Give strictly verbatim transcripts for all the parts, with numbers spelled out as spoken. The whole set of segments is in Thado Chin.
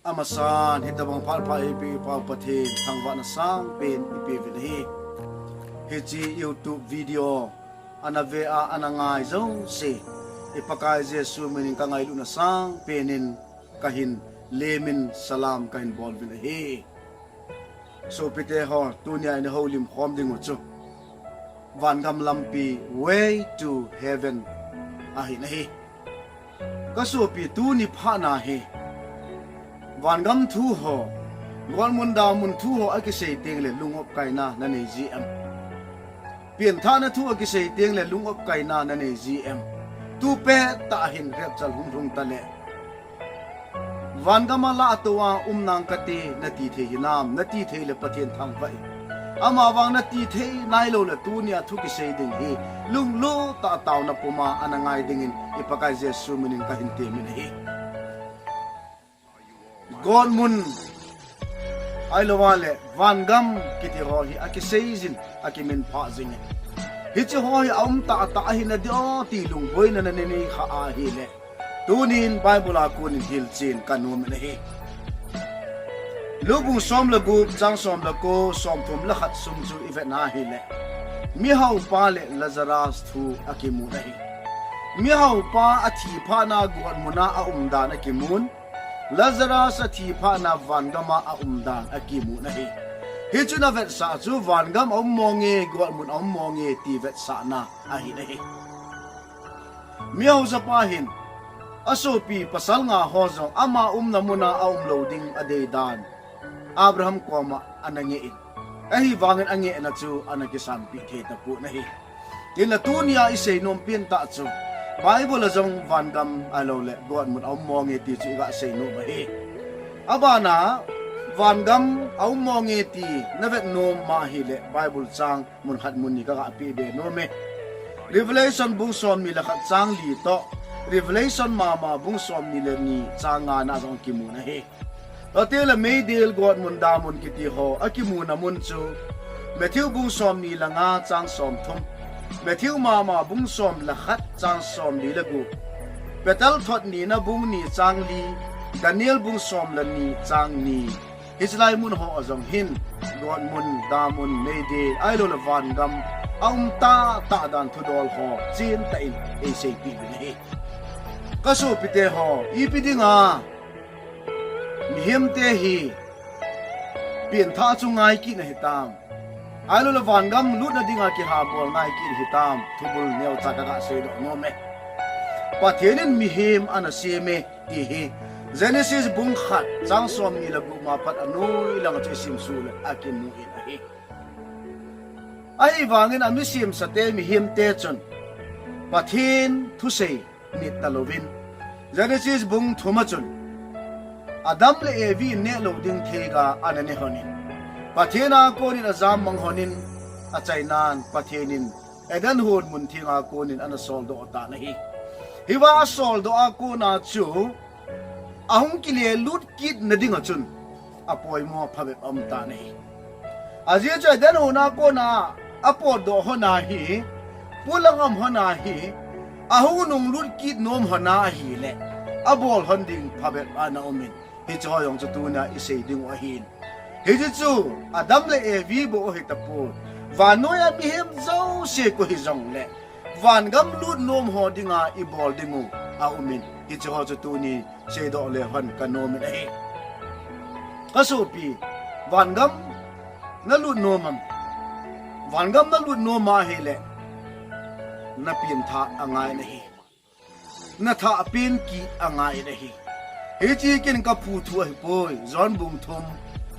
Amasan, hitabang phat pha eipeu Pa Pathen, thangvahna sangpen ipeuvin ahi. Hiche YouTube video, ana ve a, ana ngai jouse, i Pakai Jesu minin kangailutna sangpen in kahin lemin salam kahin bol uvin ahi. Sopite ho, tunia ina houlim khom ding u chu Vangam Lampi, Way to Heaven, ahin ahi. Kasopi, tuni phat na hi vangam thu ho, gotmun damun thu ho akisei teng le lung-op kaina nanei ji em? Pengthahna thu akisei teng le lung-op kaina nanei ji em? Tupet tah hin rapture hung lhung ta le, vangam a lah a tou a um nang kate nati thei hinam? Nati thei le Pathen thangvah in. Amavang nati thei nailou le tunia thu kisei ding hi lunglut tah a taona puma ana ngai dingin i Pakai Jesu minin kahin temin ahi. Gotmun, ahilouleh vangam kiti ho hi akisei jin, akiminphah jingin, hiche ho hi aum tahtah ahi nadiu ti lungboina nanei kha ahile, tunin Bible a konin hilchen kanomin ahi. Luke bung som le gup, chang som le ko, som thum le khat sung chu ivet na hile, mihaopa le Lazarus thu akimun ahi. Mihaopa athi phat na gotmun a aum dan akimun, Lazarus athi phat na vangam a aum dan akimun ahi. Hichun avetsah chu vangam aum monge, gotmun aum monge ti vetsahna ahin ahi. Mihaopa hin asopi pasal nga ho jong ama umna mun a aum lou ding adei dan Abraham koma ana ngeh in, ahivangin angehna chu ana kisanpi thei tapon ahi. Hinla tunia isei nom pen tah chu, Bible a jong vangam ahilouleh gotmun aum monge ti chu iga sei nom ahi. Abana, vangam aum monge ti navet nom ma hile, Bible chang mun khat mun ni kaga peh be nom e. Revelation bung som ni le khat chang li toh, Revelation mama bung som ni le ni chang nga na jong kimun ahi. Chuteng le meidil, gotmun, damun kiti ho akimuna mun chu Matthew bung som ni le nga chang som thum, Matthew mama bung som le khat chang som li le gup, Peter thot nina bung ni chang li, Daniel bung som le ni chang ni. Hiche lai mun ho a jong hin gotmun, damun, meidil, ahilouleh vangam aum tahtah dan thudol ho chentah in eiseipeh uvin ahi. Kasopite ho, ipi dinga mihemte hi pengthah chu ngai kit na hitam, ahilouleh vangam lutna dinga kihabol ngai kit hitam, thubul neocha kaga seidoh nom e. Pathen in mihem ana sem e ti hi Genesis bung khat chang som ni le gup ma pat anoi lang chu isimsuh le akimu in ahi. Ahivangin amisemsate mihemte chun Pathen thusei nit talouvin, Genesis bung thum a chun Adam le Evi in neh lou ding theiga ana ne lhonin, Pathen a konin ajammang lhonin, achainan Pathen in Eden hon mun thenga konin ana soldoh tan ahi. Hiva asoldoh a kona chu ahung kilelut kitna dinga chun apoimo phabep aum tan ahi. Ajeh chu Eden hon a kona apotdoh lhon ahi, polang aum lhon ahi, ahung nunglut kit nom lhon ahile, abol lhon ding phabep ana umin, hiche ho jong chu tunia isei dingu ahin. Hiche chu Adam le Evi bou ahitapon, vannoiya mihem jouse koi hijongle, vangam lut nom ho dinga ibol dingu aumin, hiche ho chu tuni seidoh le lhon kanomin ahi. Kasopi, vangam nalut nom am? Vangam nalut nom ahile, napengthah angai nahi, nathah pen kit angai nahi. Hiche kin kaphu thu ahipoi, John bung thum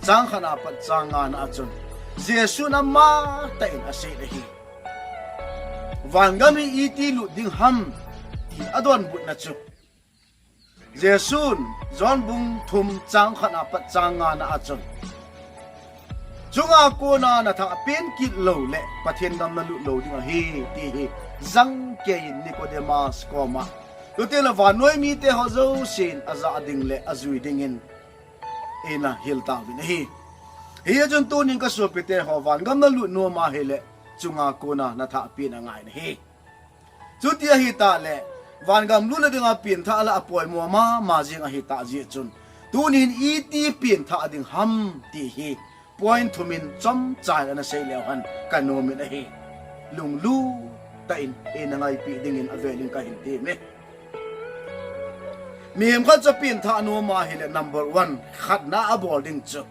chang khat a pat chang nga na a chun Jesun amatah in asei ahi. Vangam hi iti lut ding ham ti adonbutna chu, Jesun John bung thum chang khat a pat chang nga na a chun, chunga kona nathah pen kit loule Pathen gam nalut lou ding ahi, ti hi jangkei in Nicodemus koma, chuteng le vannoi mite ho jousen ajah ding le ajui dingin eina hil tauvin ahi. Hijeh chun tunin kasopite ho, vangam nalut nom ahile, chunga kona nathah pen angai nahi. Chuti ahitah le, vangam lutna dinga pengthah la apoimo mama jeng ahitah jeh chun, Tunin iti pengthah ding ham ti hi point thum in chomcha in ana sei leu hen kanom in ahi. Lunglut tah in eina ngaipeh dingin avel in kahin temme. Mihem khat chu apengthah nom ahile number one, khatna abol ding chu,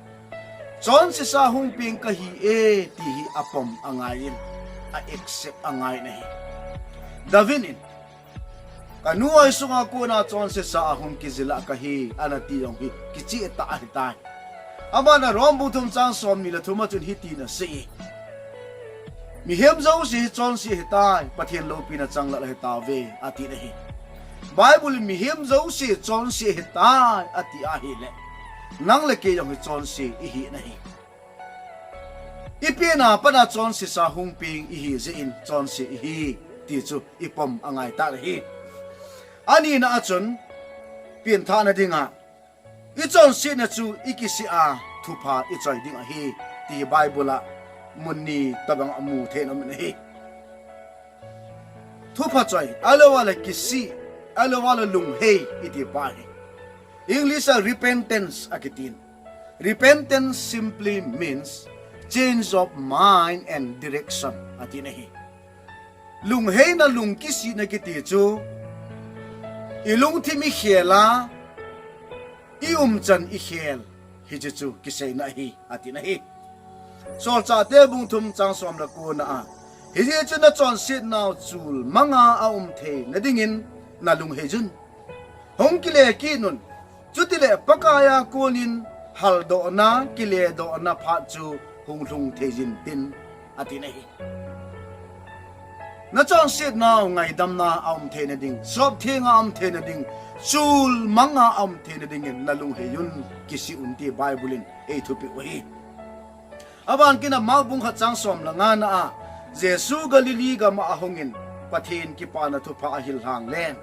chonsesa hung peng kahi e ti hi apom angai in, a accept angai in ahi. David in, kanu oi sunga kona chonsesa ahung kijil a kahi, ana ti jong hi kicheh tah ahitai. Aman a Rom bung thum chang somni le thum a chun hitin asei e, mihem jouse hi chonse ahitai, Pathen loupina changlal ahitauve, ati ahi. Bible in mihem jouse chonse ahitai ati ahile, nang le kei jong hi chonse ihi nahi. Ipenna pat a chonsesa hung peng ihi jeh in chonse ihi ti chu ipom angai tah ahi. Anina a chun, pengthahna dinga ichonsetna chu ikisih a thupha ichoi ding ahi, ti Bible a mun ni tobang a mu thei in aum in ahi. Thupha choi, ahilouva le kisih, ahilouva le lunghei iti pa hi English a repentance akitin. Repentance simply means change of mind and direction, ati ahi. Lungheina, lungkisihna kiti chu ilungthim ikhel a, iumchan ikhel, hiche chu kiseina ahi, ati ahi. Solchahte bung thum chang som le kona a, hijeh chun nachonsetnau chul manga aum theina dingin nalunghei un. Hung kile kit un. Chutile Pakaiya konin haldohna, kiledohna phat chu hung lhung thei jin tin, ati ahi. Nachonsetnau ngaidamna aum theina ding, sopthenga aum theina ding, chul manga aum theina dingin nalunghei un, kisih un ti Bible in eithupeh u ahi. Aban kit a Mark bung khat chang som le ngana a, Jesu Galilee gam a ahungin Pathen kipana thupha ahil lhang le,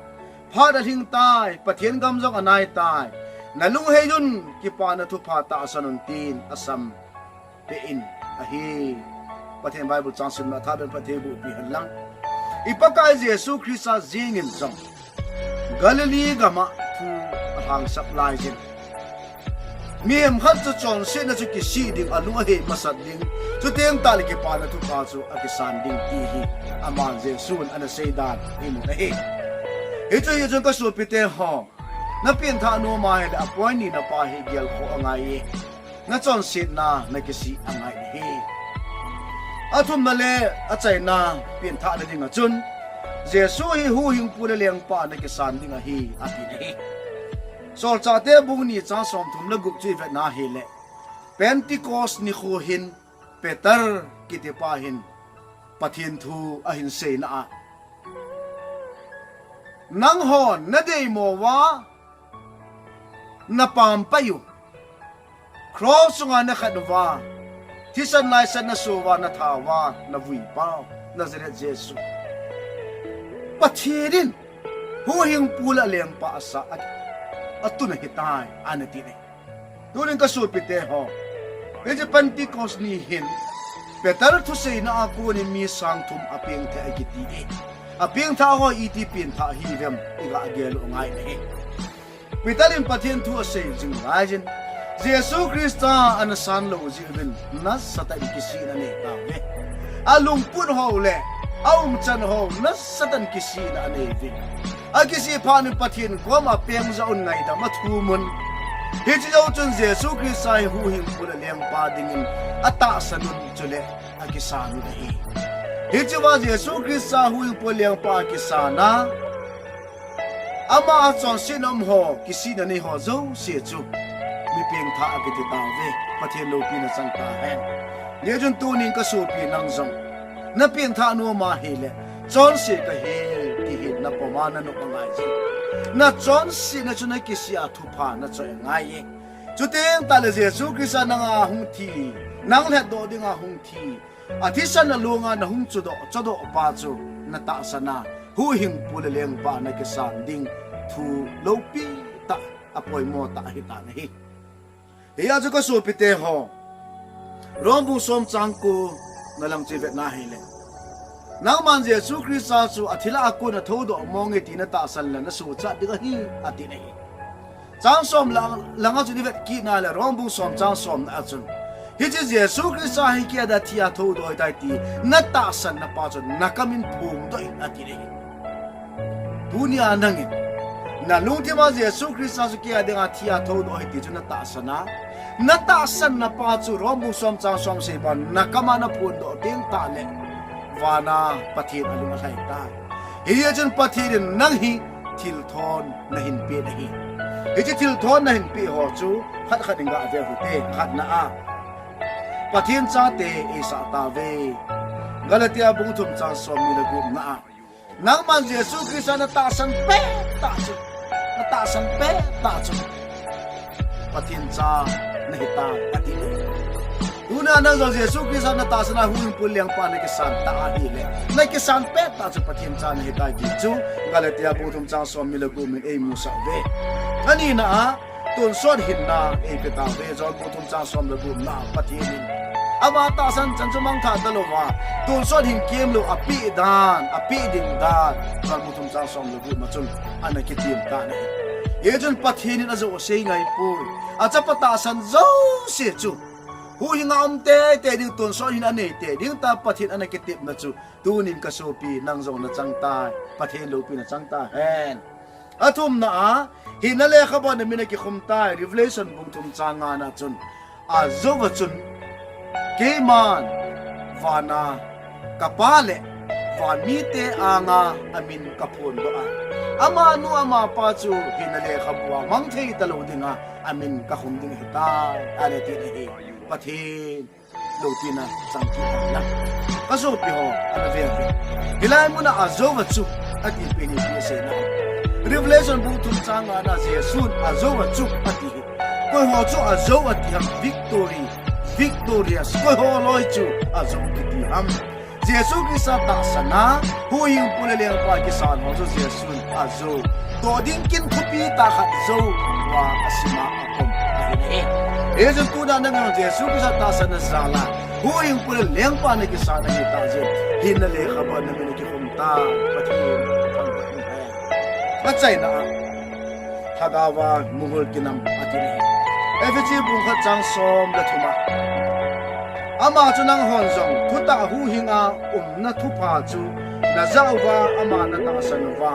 phat alhing tai, Pathen gam jong anai tai, nalunghei un, kipana thupha tahsan un tin asam peh in ahi. Pathen Bible chang simna thah ben Pathen in eibohpi hen lang. I Pakai Jesu Christa jengin jong Galilee gam a thu alhangsap laiyin, mihem khat chu chonsetna chu kisih ding, alung ahei masat ding, chuteng tahle kipana thupha chu akisan ding ti hi aman Jesun ana seidan imu ahi. Hichu hichun kasopite ho, napengthah nom ahile a point nina pa hi gelkhoh angai e. Nachonsetna nakisih angai ahi. Athumna le achaina pengthahna dinga chun, Jesu hi huhhingpu le lengpa nakisan ding ahi, ati ahi. Solchahte bung ni chang somthum le gup chu ivetna hile, Pentecost nikho hin Peter kitipa hin Pathen thu ahin seina a, nanghon nadeimo uva, napampai u, cross chunga nakhat uva, thisan laisan naso uva, natha uva, navuipa u Nazareth Jesu, Pathen in huhhingpu le lengpa asah a, atun ahitai, ana ti ahi. Tunin kasopite ho, hiche Pentecost ni hin Peter thuseina a konin mi sang thum apengthah akiti e. Apengthah ho iti pengthah hiuvem, iga gel u angai ahi. Peter in Pathen thu asei jing laiyin, Jesu Christa ana san lou jeh uvin nasatah in kisihna anei tauve. Alungput ho le aumchan ho nasatah in kisihna anei uve. Akisih phat in Pathen koma peng jah un, ngaidam athum un. Hiche jou chun Jesu Christa hi huhhingpu le lengpa dingin atahsan un, chule akisan un ahi. Hichea Jesu Christa huhhingpu le lengpa akisan a, ama a chonsetna um ho, kisihna nei ho jouse chu mi pengthah akiti tauve. Pathen loupina chang tahen. Hijeh chun tunin kasopi nang jong, napengthah nom ahile, chonse kahi ti hi napom a nanop angai e. Nachonsetna chu nakisih a thupha nachoi angai e. Chuteng tahle Jesu Christa nanga hung thi, nang lhatdoh dinga hung thi, athisan alonga nahung chodoh, chodoh pa chu natahsan a, huhhingpu le lengpa nakisan ding thu loupi tah, apoimo tah ahitan ahi. Hijeh chun kasopite ho, Rom bung som chang ko na lang chu ivetna hile, nangman Jesu Christa chu athi lah a kon athoudoh mong e ti natahsan le nasuhchat ding ahi, ati ahi. Chang som lang, langa chun i vet kit na le, Rom bung som chang somna a chun, hiche Jesu Christa hi kei a dia thi a thoudoh ahitai ti na tahsan na pa chu na kam in phongdoh in ati le. Tunia nangin na lungthim a Jesu Christa chu kei a dinga thi a thoudoh ahi ti chu na tahsan a, na tahsan na pa chu Rom bung som chang som sei pa na kam a na phongdoh teng tah le, vana Pathen alung alhai tai. Hijeh chun Pathen in nang hi thilthon na hin pe ahi. Hiche thilthon na hin pe ho chu khat khat in ga ve u hite. Khatna a, Pathen chate eisah tauve. Galatia bung thum chang somni le gupna a, nangman Jesu Christa na tahsan pet tah chu, na tahsan pet tah chu Pathen cha na hitai ati. Tuna nang jong Jesu Christa na tahsan a huhhingpu lengpa na kisan tah ahile, na kisan pet tah chu Pathen cha na hitai ti chu Galatia bung thum chang somni le gup in eimusah uve. Anina a, tonsot hinna eipe tauve. John bung thum chang som le gupna a Pathen in ama tahsan chan chu mangthah talouva, tonsot hin kemlou a pe dan, a pe ding dan John bung thum chang som le gupna chun ana kitem tan ahi. Hijeh chun Pathen in ajou asei ngai poi. Achapa tahsan jouse chu, huhhing a um teitei ding, tonsot hin anei tei ding tia Pathen ana kitepna chu tunin ka sopi nang jong na chang tai, Pathen loupina chang tahen. Athumna a, Hinna lekhabu a na min akikhum tai. Revelation bung thum chang ngana chun, ajouva chun keiman vana ka Pa le van mite anga amin ka phondoh a, amanu amapa chu hinna lekhabu a mangthei talou dinga amin ka khum ding ahitai, ati ahi. Pathen loupina chang kit hen lang. Ka sopi ho, ana ve ve. Hilai muna ajouva chu ati pen ipi asei na. Revelation bung thum chang ngana Jesun ajouva chu ati hi. Koi ho chu ajou ati ham? Victory, victorious. Koi ho loi chu ajou kiti ham? Jesu Christa tahsan a huhhingpu le lengpa kisan ho chu Jesun ajou. Toh ding kin thupi tah khat jou uva asima akom ahi. Hijeh chun tuna nang jong Jesu Christa tahsan na jal a huhhingpu le lengpa na kisan ahi tah jeh in, hinna lekhabu a na min akikhum tai. Pathen thangvah in hen. Achaina a, Lhagao a muhol kinam ati ahi. Ephesi bung khat chang som le thum a, ama chu nanghon jong thutah huhhing a umna thupha chu najah uva, ama na tahsan uva,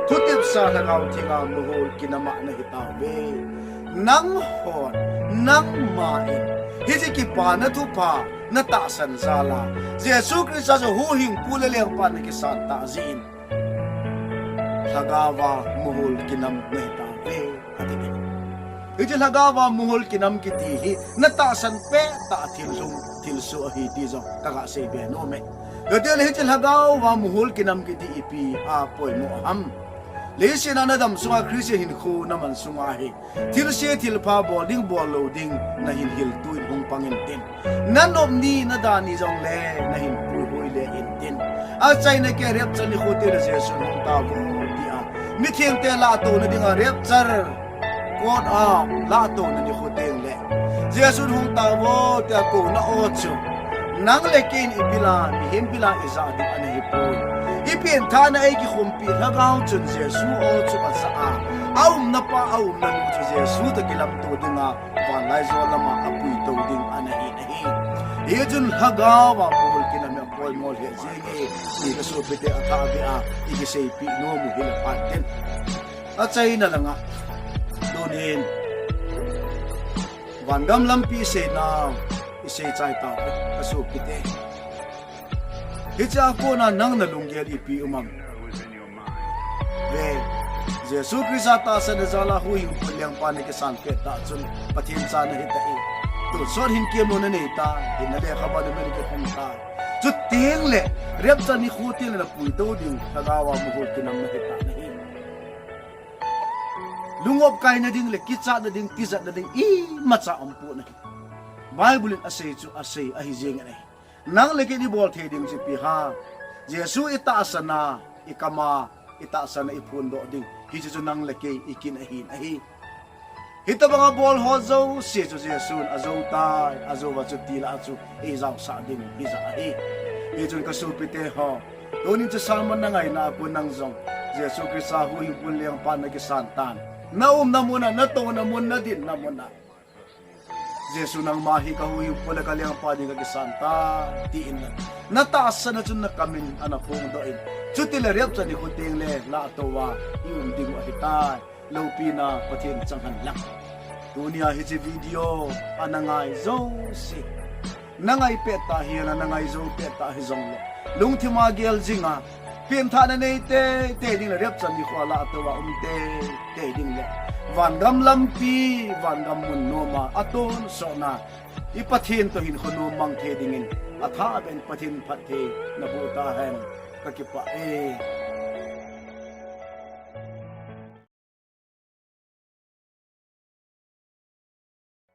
thutepsa Lhagao Theng a muhol kinam a na hi tauve. Nanghon, nangman hiche kipana thupha na tahsan jal a, Jesu Christa chu huhhingpu le lengpa na kisan tah jeh in, Lhagao a muhol kinam na hi tauve, ati. Hiche Lhagao a muhol kinam kiti hi na tahsan pet tah thil lhung, thil soh ahi ti jong ka ga sei be nom e. Chuti le hiche Lhagao a muhol kinam kiti ipi a poimo ham? Leiset a na dam sunga Christian hinkho na man sunga hi, thilse thilpha bol ding bol lou ding na hin hiltu in hung pang intin, na nop ni na da ni jongle na hin puihoi le intin, achaina kei a rapture nikho teng le Jesun hung tauvo tia mithengte lahtouna dinga rapture court a lahtouna nikho teng le Jesun hung tauvo tia kouna o chu nang le kei in i bil a, mihem bil a i jah ding ana hi poi. I penthahna ei kikhumpi Lhagao chun Jesu o chu ajah a, a umna pa, a umna nu chu Jesu toh kilamto dinga vanlaijol lama apuitou ding ana hi ahi. Hijeh chun Lhagao a muhol kinam hi apoimo lheh jenge ti ka sopite athah beh a i kiseipeh nom u hi le phat in. Achaina langa, tunin vangam lampi seina i sei chai tauve, ka sopite. Hiche a kona nang na lunggel ipi um am? Ve, Jesu Christa tahsan na jal a huhhingpu lengpa na kisan pet tah chun Pathen cha na hi tai. Tonsot hin kemlou na nei tai, hinna lekhabu a na min akikhum tai. Chuteng le rapture nikho teng le na puitou ding Lhagao a muhol kinam na hi tah nahi. Lungop kaina ding le kichatna ding, tijatna ding imacha umpon ahi. Bible in asei chu asei ahi jeng in ahi. Nang le kei in i bol thei ding chu ipi ham? Jesu i tahsan a, i kam a, i tahsan a i phondoh ding. Hiche chu nang le kei i kin ahin ahi. Hitobang a bol ho jouse chu Jesun ajou tai, ajouva chu til a chu ei jaosah ding hija ahi. Hichun ka sopite ho, tunin chu sermon na ngaina a kon nang jong Jesu Christa huhhingpu lengpa na kisan tan. Na umna mun a, na touna mun, na dinna mun a, Jesu, nangma hi ka huhhingpu le ka lengpa ding ka kisan tai, tin na tahsan a chun na kam in ana phongdoh in. Chutile rapture ni khu teng le lahtou a i um ding u ahitai. Loupina Pathen chang hen lang. Tunia hiche video ana ngai jouse, na ngai pet tah hihen lang, na ngai jou pet tah hijongle, lungthim a gel jing a, pengthahna nei teitei ding le rapture ni khu a lahtou a um teitei ding le, vangam lampi, vangam mun nom a, atonsot na, i Pathen toh hinkho nom mang thei dingin, athahbeh in Pathen phattheina boh tahen. Ka kipah e.